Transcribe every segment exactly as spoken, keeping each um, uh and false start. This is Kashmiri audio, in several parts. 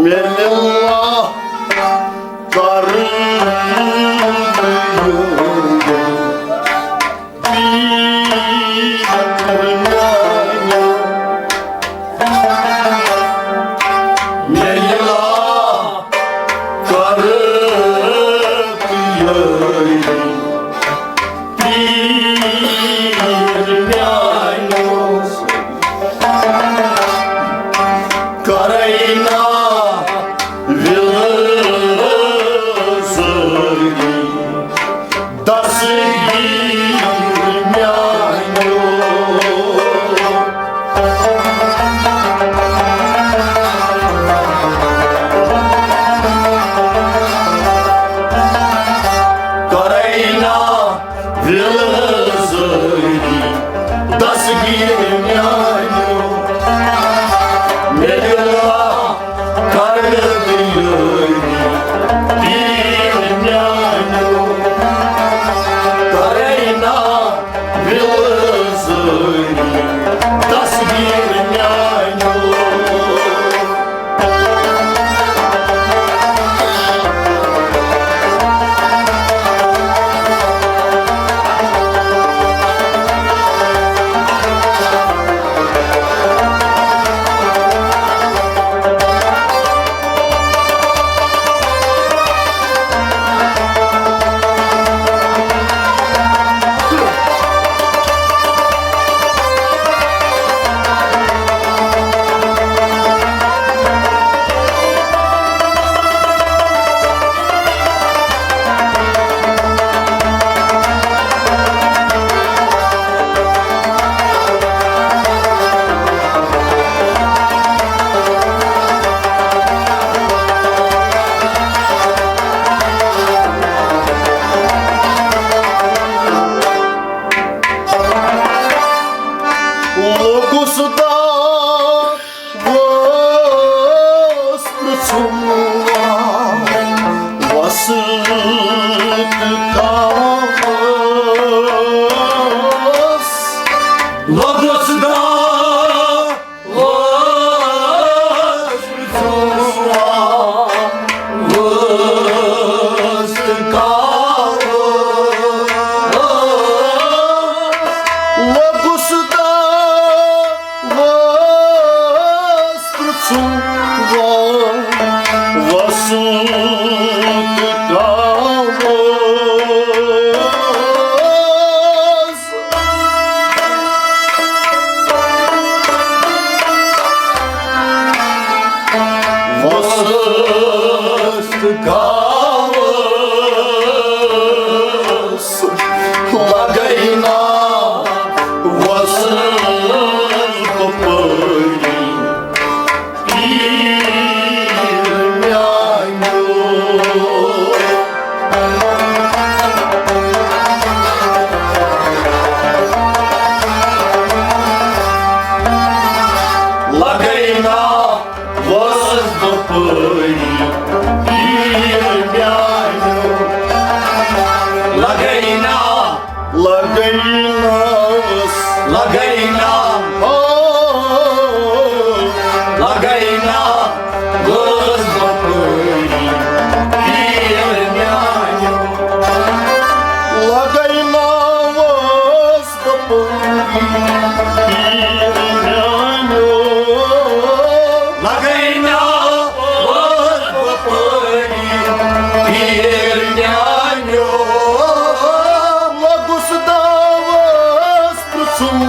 مےٚ مِلا کر مےٚ مِلا کر پیٖر میٛانیو۔ کرے نا وِلہٕ زٲری دستگیر میٛانیو۔ کرے نا وِلہٕ زٲری دستگیر میٛانیو۔ مےٚ دِلا کر یٲری پیٖر میٛانیو۔ کرے نا وِلہٕ زٲری دستگیر میٛانیو۔ لوٚگُس دعوس پرٛژھُن وۄسہٕ تہٕ کاوس۔ لوٚگُس دعوس پرٛژھُن وۄسہٕ تہٕ کاوس۔ لوٚگُس دعوس پرٛژھُن وۄسہٕ تہٕ کاوس۔ وۄسہٕ تہٕ کاوس۔ لگے نا وۄسہٕ بپٲری پیٖر میٛانیو۔ لگے نا وۄسہٕ بپٲری پیٖر میٛانیو۔ لگے نا، لگے نا وۄسہٕ، لگے نا، او، لگے نا وۄسہٕ بپٲری پیٖر میٛانیو۔ لگے نا وۄسہٕ بپٲری پیٖر میٛانیو۔ لگے نا وۄسہٕ بپٲری پیٖر میٛانیو۔ لوٚگُس دعوس پرٛژھُن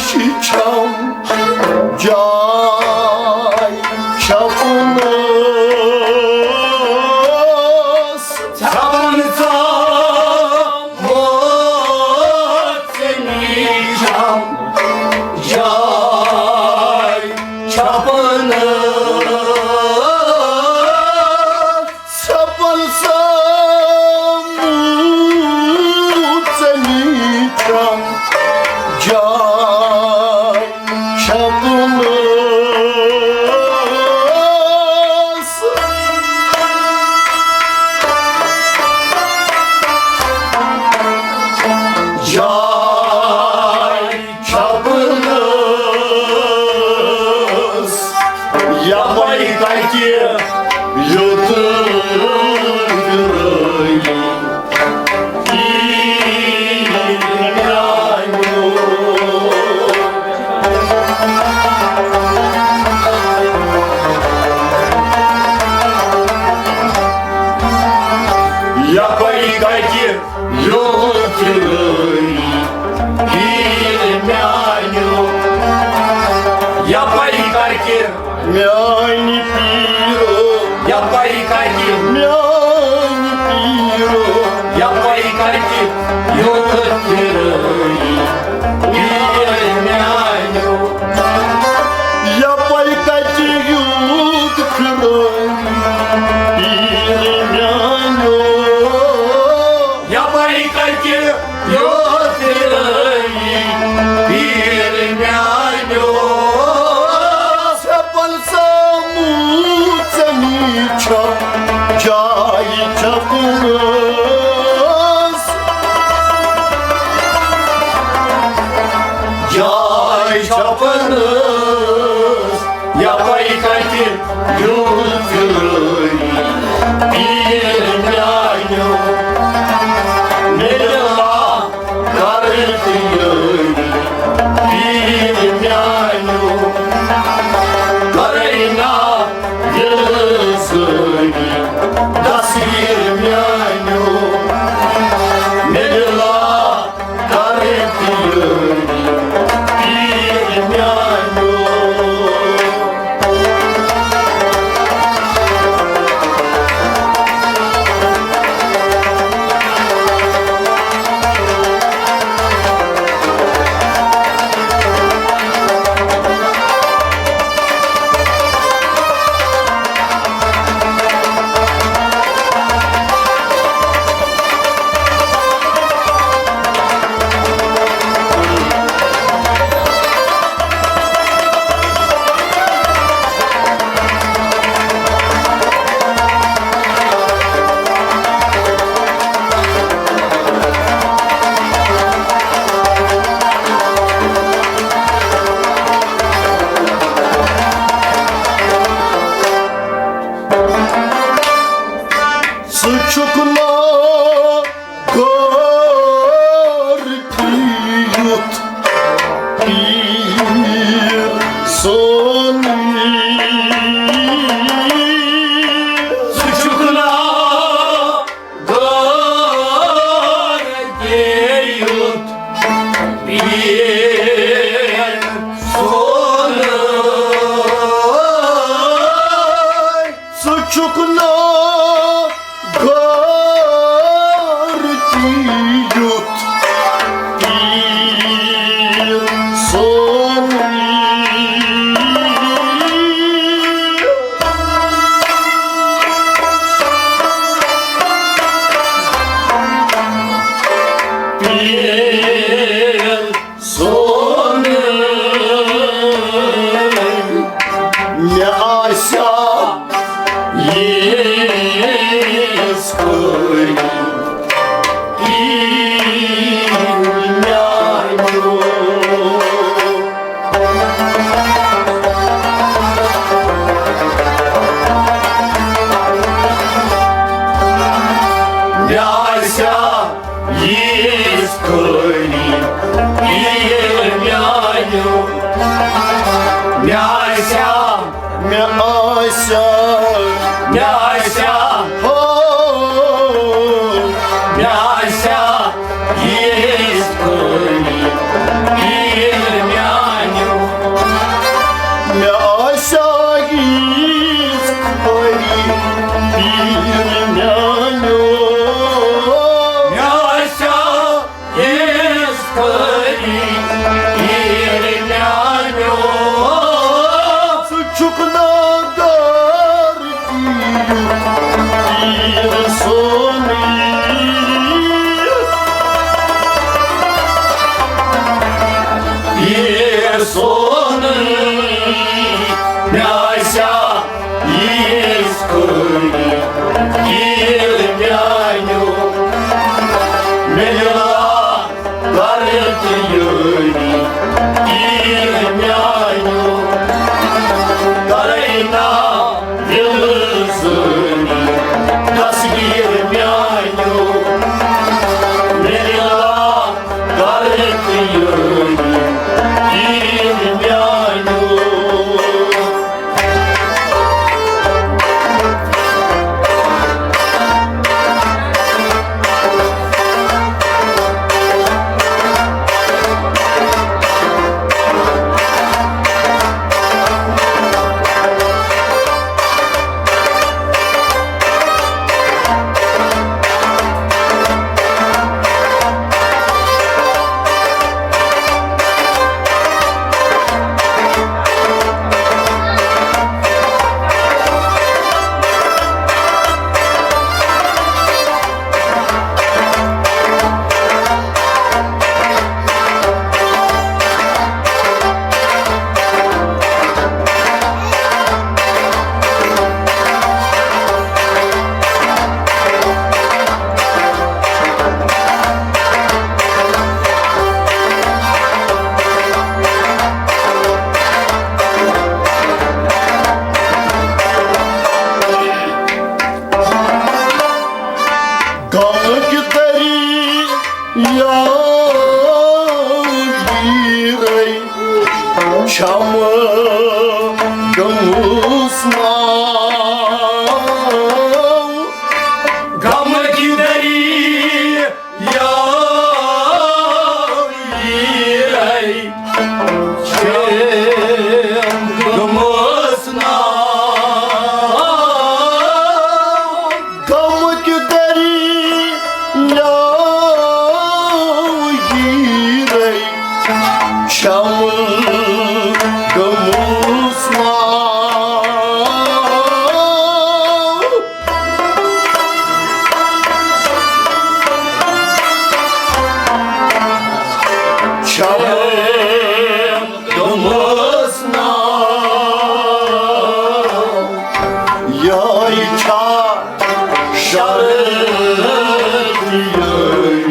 چھم جاے چھپنس۔ ژھپن ژاموژنی چھم جاے چھپنس۔ ژھپن ژاموژنی چھم جاے چھپنس۔ جاے چھپنس۔ یپے کتہِ یوت پھرٲیی۔ یپے کتہِ یوت پھرٲیی پیٖر میانیو۔ یپے کتہِ میانہِ پیٖرو۔ یپے کتہِ میانہِ پیٖرو۔ یپے کتہِ یوت پھرٲیی پیٖر میانیو۔ یپے کتہِ یوت پھرٲیی پیٖر میانیو۔ یپے کتہِ یوت پھرٲیی پیٖر میانیو۔ ژھپن ژاموژنی چھم جاے چھپنس۔ جاے چھپنس۔ یپے کتہِ یوت پھرٲیی پیٖر میانیو۔ مےٚ دِلا کرٕنۍ تہِ یٲری پیٖر میانیو۔ کرے نا دِل سٲری تصویر میانیو۔ مےٚ دِلا کرٕنۍ تہِ یٲری پیٖر میانیو۔ ژٕ چھُکھ نا غٲر تہِ یُتھ پیٖر سون۔ ژٕ چھُکھ نا غٲر تہِ یُتھ پیٖر سون۔ ژٕ چھُکھ نا غٲر تہِ یُتھ پیٖر سون۔ پیٖر سون۔ مےٚ آسیا یِژھ خٲلی پیٖر میانیو۔ مےٚ آسیا یِژھ خٲلی پیٖر میانیو۔ مےٚ آسیا، مےٚ آسیا، مےٚ آسیا، ہو، مےٚ آسیا یِژھ خٲلی پیٖر میانیو۔ غمٕکۍ دٔریاو ہیٖرے چھَم گٔمٕژ ناو۔ غمٕکۍ دٔریاو ہیٖرے چھَم گٔمٕژ ناو۔ غمٕکۍ دٔریاو ہیٖرے چھَم گٔمٕژ ناو۔ چھَم گٔمٕژ ناو۔ یِہوٚے چھا شرط یٲری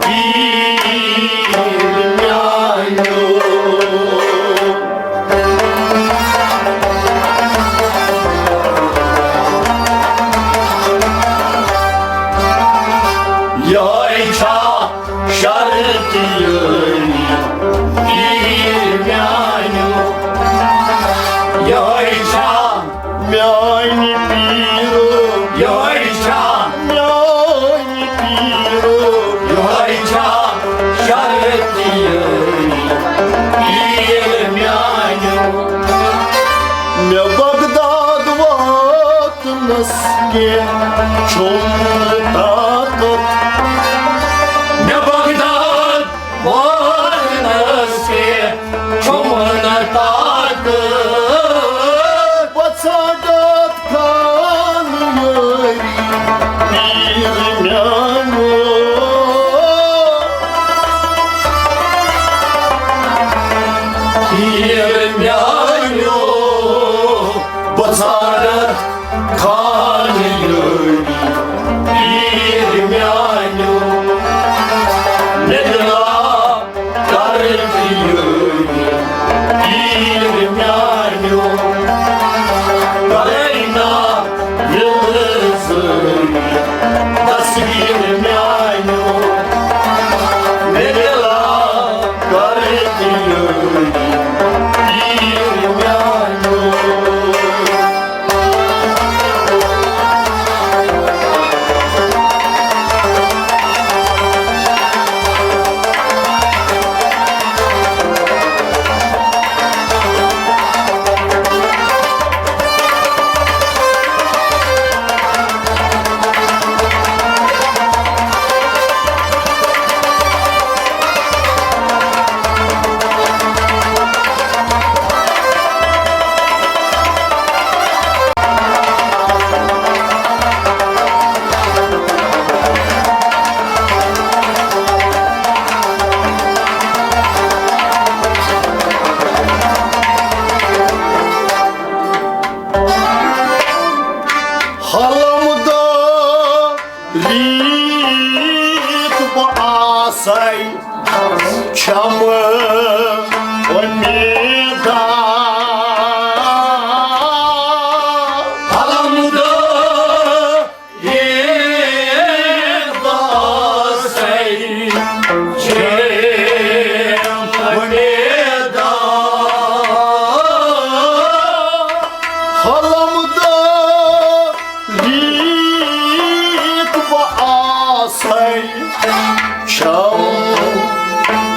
پیٖر میٛانیو؟ یِہوٚے چھا شرط یٲری پیٖر میٛانیو؟ یِہوٚے چھا میٛانہِ پیٖرو؟ یِہوٚے چھا میٛانہِ پیٖرو؟ یِہوٚے چھا شرط یٲری پیٖر میٛانیو؟ مےٚ بغداد واتنس کینٛہہ چھُم نہٕ طاقت۔ مےٚ بغداد واتنس کینٛہہ چھُم نہٕ طاقت۔ بہٕ ژھانٛڈتھ خانہٕ یٲری پیٖر میٛانیو۔ پیٖر میٛانیو، بہٕ ژھانٛڈتھ خانہٕ یٲری پیٖر میٛانیو۔ مےٚ دِلا کر یٲری پیٖر میٛانیو۔ کرے نا دِل زٲری تصویر میٛانیو۔ مےٚ دِلا کر یٲری پیٖر میٛانیو۔ حلم دٲریٖت بہٕ آسَے چھَم اُمیدہ۔ حلم دٲریٖت بہٕ آسَے چھَم اُمیدہ۔ حلم دٲ ریٖت بہٕ آسَے چھَم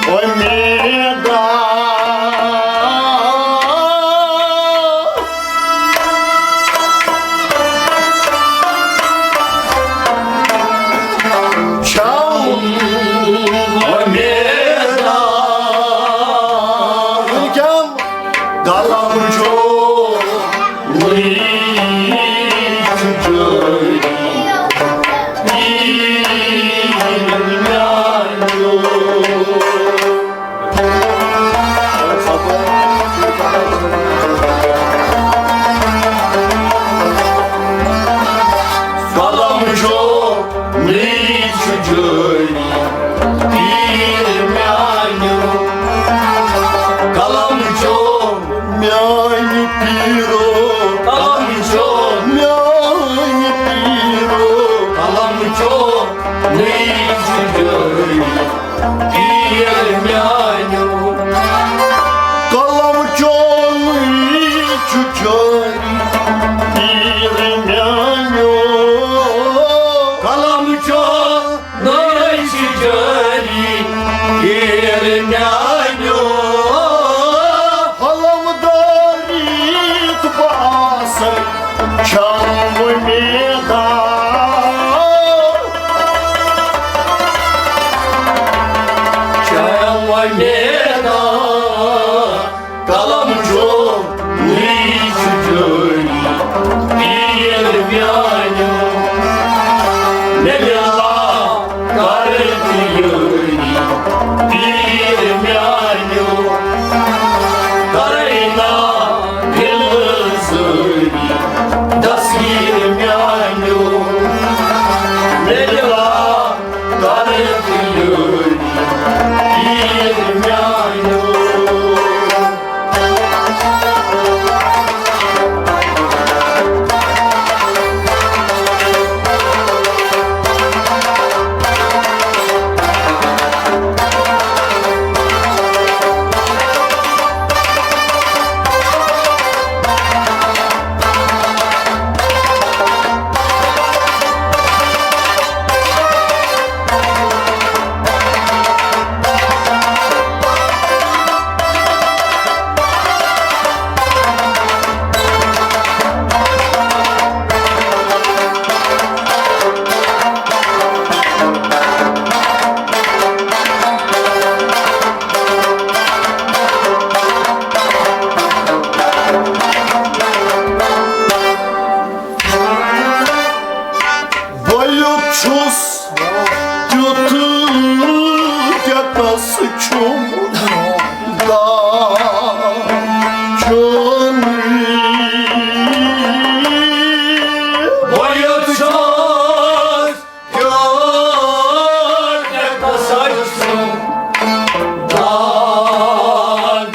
اُمیدہ۔ چھَم اُمیدہ۔ وٕنکٮ۪ن قلم چھُ چونٕے چھُ جٲری، پیٖر میٛانیو۔ قلم چونٕے چھُ جٲری، پیٖر میٛانیو۔ قلم چونٕے چھُ جٲری، پیٖر میٛانیو۔ قلم دٲرِتھ بہٕ آسَے چھَم وۄمید۔ چھَم وۄمید۔ قلم چونٕے چھُ جٲری، پیٖر میٛانیو۔ مےٚ مِلا کر تہٕ یٲری، پیٖر میٛانیو۔ کرے نا دِل زٲری، دستگیٖر میٛانیو۔ مےٚ مِلا کر تہٕ یٲری، پیٖر میٛانیو۔ بہٕ یُتھ چھُس تیُتھ کیٛاہ کس چھُم داچھُن۔ بہٕ یُتھ چھُس تیُتھ کیٛاہ کس چھُم داچھُن۔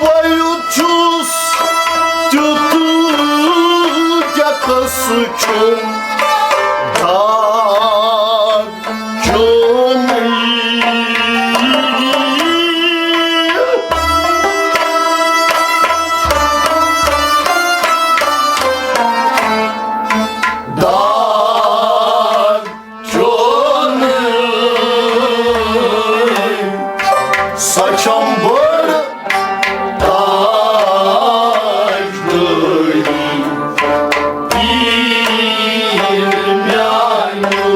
بہٕ یُتھ چھُس تیُتھ کیٛاہ کس چھُم داچھُن۔ داچھُن۔ سۄ چھَم بٔڑ تاجدٲری، پیٖر میٛانیو۔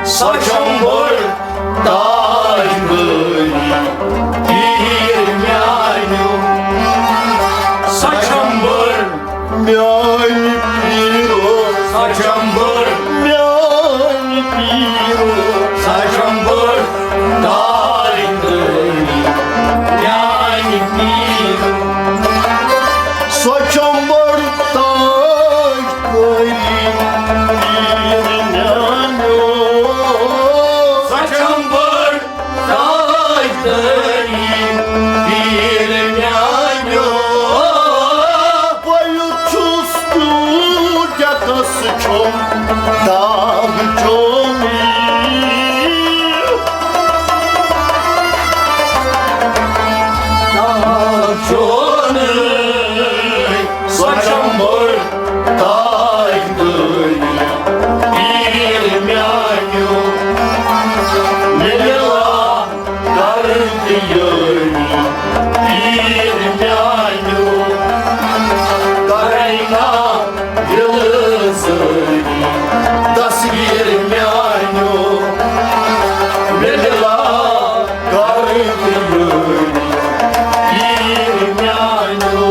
سۄ چھَم بٔڑ تاجدٲری، پیٖر میٛانیو۔ سۄ چھَم بٔڑ میٛانہِ پیٖرو۔ سۄ چھَم بٔڑ میٛانہِ پیٖرو۔ سۄ چھَم بٔڑ تاجدٲری، میٛانہِ پیٖرو۔ سۄ چھَم بٔڑ تاجدٲری، پیٖر میٛانیو۔ سۄ چھَم بٔڑ تاجدٲری، پیٖر میٛانیو۔ بہٕ یُتھ چھُس تیوٗت کیٛاہ کس چھُم داغ چونٕے۔ داغ چونٕے، سۄ چھَم بٔڑ تاجدٲری، پیٖر میٛانیو۔ مےٚ مِلا کر تہٕ یٲری، پیٖر میٛانیو۔ کرے نا دِل زٲری، دستگیٖر میٛانیو۔ مےٚ مِلا کر تہٕ یٲری، پیٖر میٛانیو۔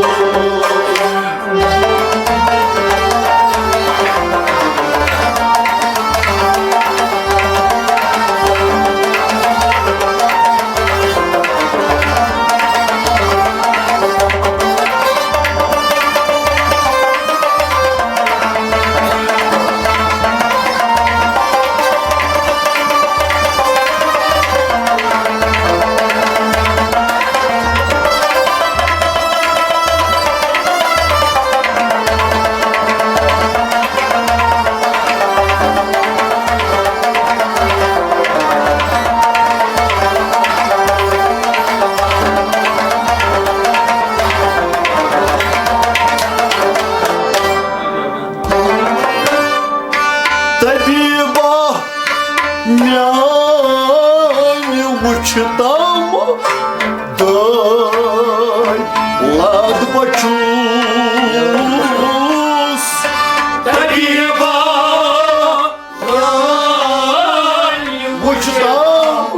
میانہِ وُچھِ تام دٲے لد بچوٗس۔ طبیبا، میانہِ وُچھِ تام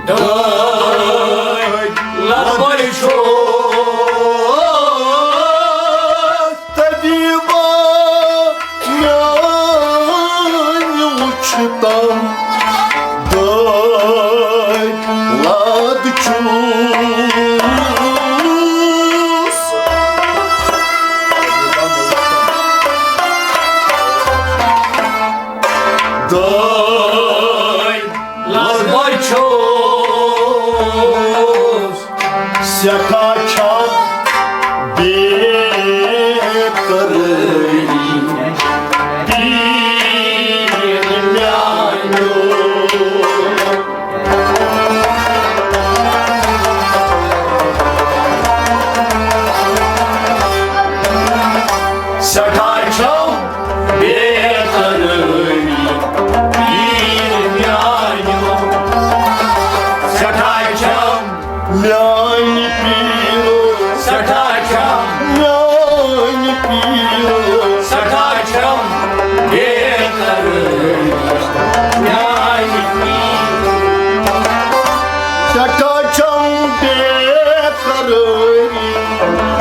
دٲے لد بچوٗس۔ طبیبا، میانہِ وُچھِ تام دٲے لد چوٗس۔ دٲے لد بچوٗس۔ سٮ۪ٹھاہ چھم بے قرٲری پیٖر میٛانیو۔ سٮ۪ٹھاہ چھم بے قرٲری پیٖر میٛانیو۔ سٮ۪ٹھاہ چھم میانہِ پیٖرو۔ سٮ۪ٹھاہ چھم۔ میانہِ پیٖرو۔ سٮ۪ٹھاہ چھم بے قرٲری میانہِ پیٖرو۔ سٮ۪ٹھاہ چھم بے قرٲری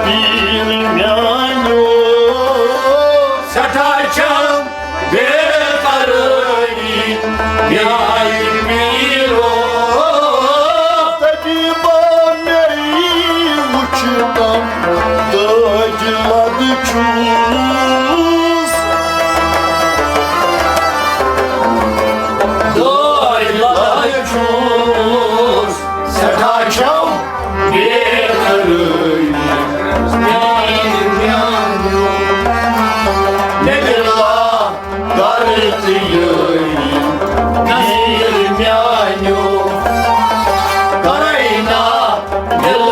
پیٖر میانیو۔ سٮ۪ٹھاہ چھم بے قرٲری میانہِ پیٖرو۔ طبیبا مےٚ وُچھ تم دٲدۍ لد چھُس۔ دٲدۍ لد چھُس۔ سٮ۪ٹھاہ چھم بے قرٲری میانہِ میانیو۔ مےٚ دِلا کر تہٕ یٲری پیٖر میانیو۔ کرے نا دِل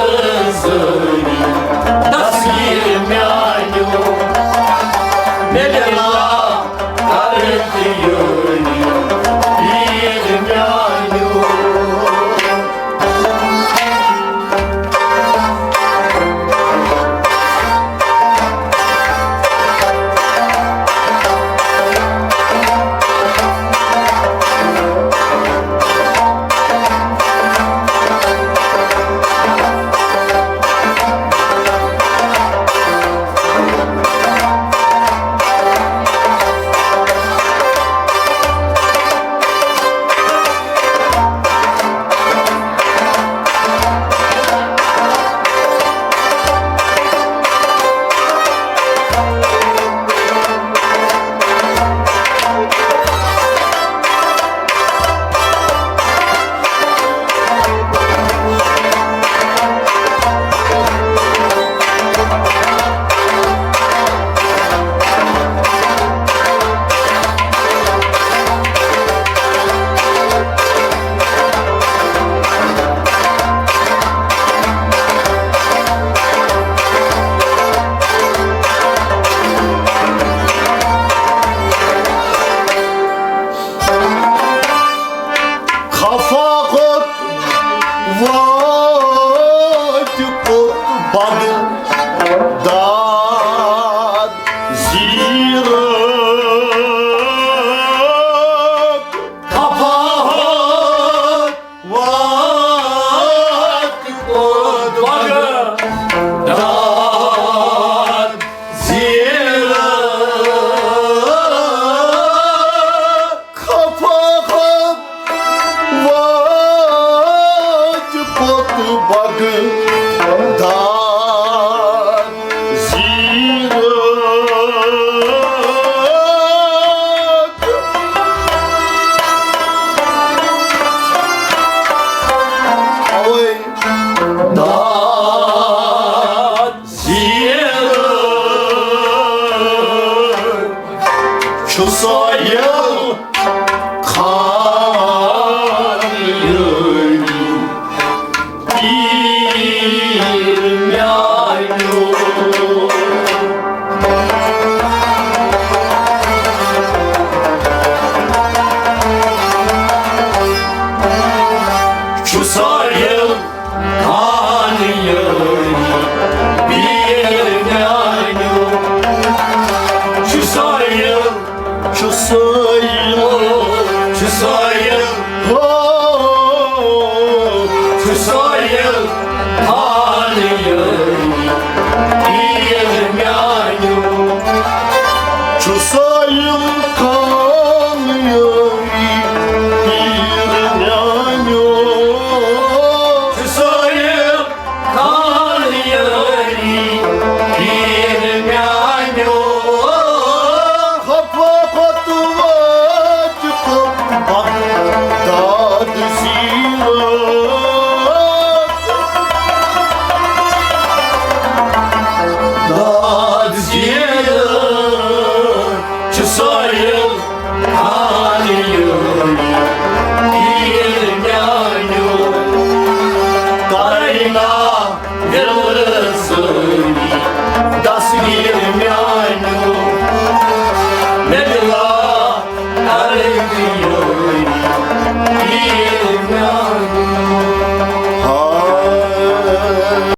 زٲری دستگیٖر میانیو۔ مےٚ دِلا کر تہٕ یٲری پیٖر میانیو۔ خفا کھوٚت وٲتۍ پوٚت بغداد زیٖرک۔ خفا کھوٚت وٲتۍ پوٚت بغداد زیٖرک۔ خفا کھوٚت وٲتۍ پوٚت بغداد زیٖرک۔ اوے داد زیٖرک۔ چھُ سُہ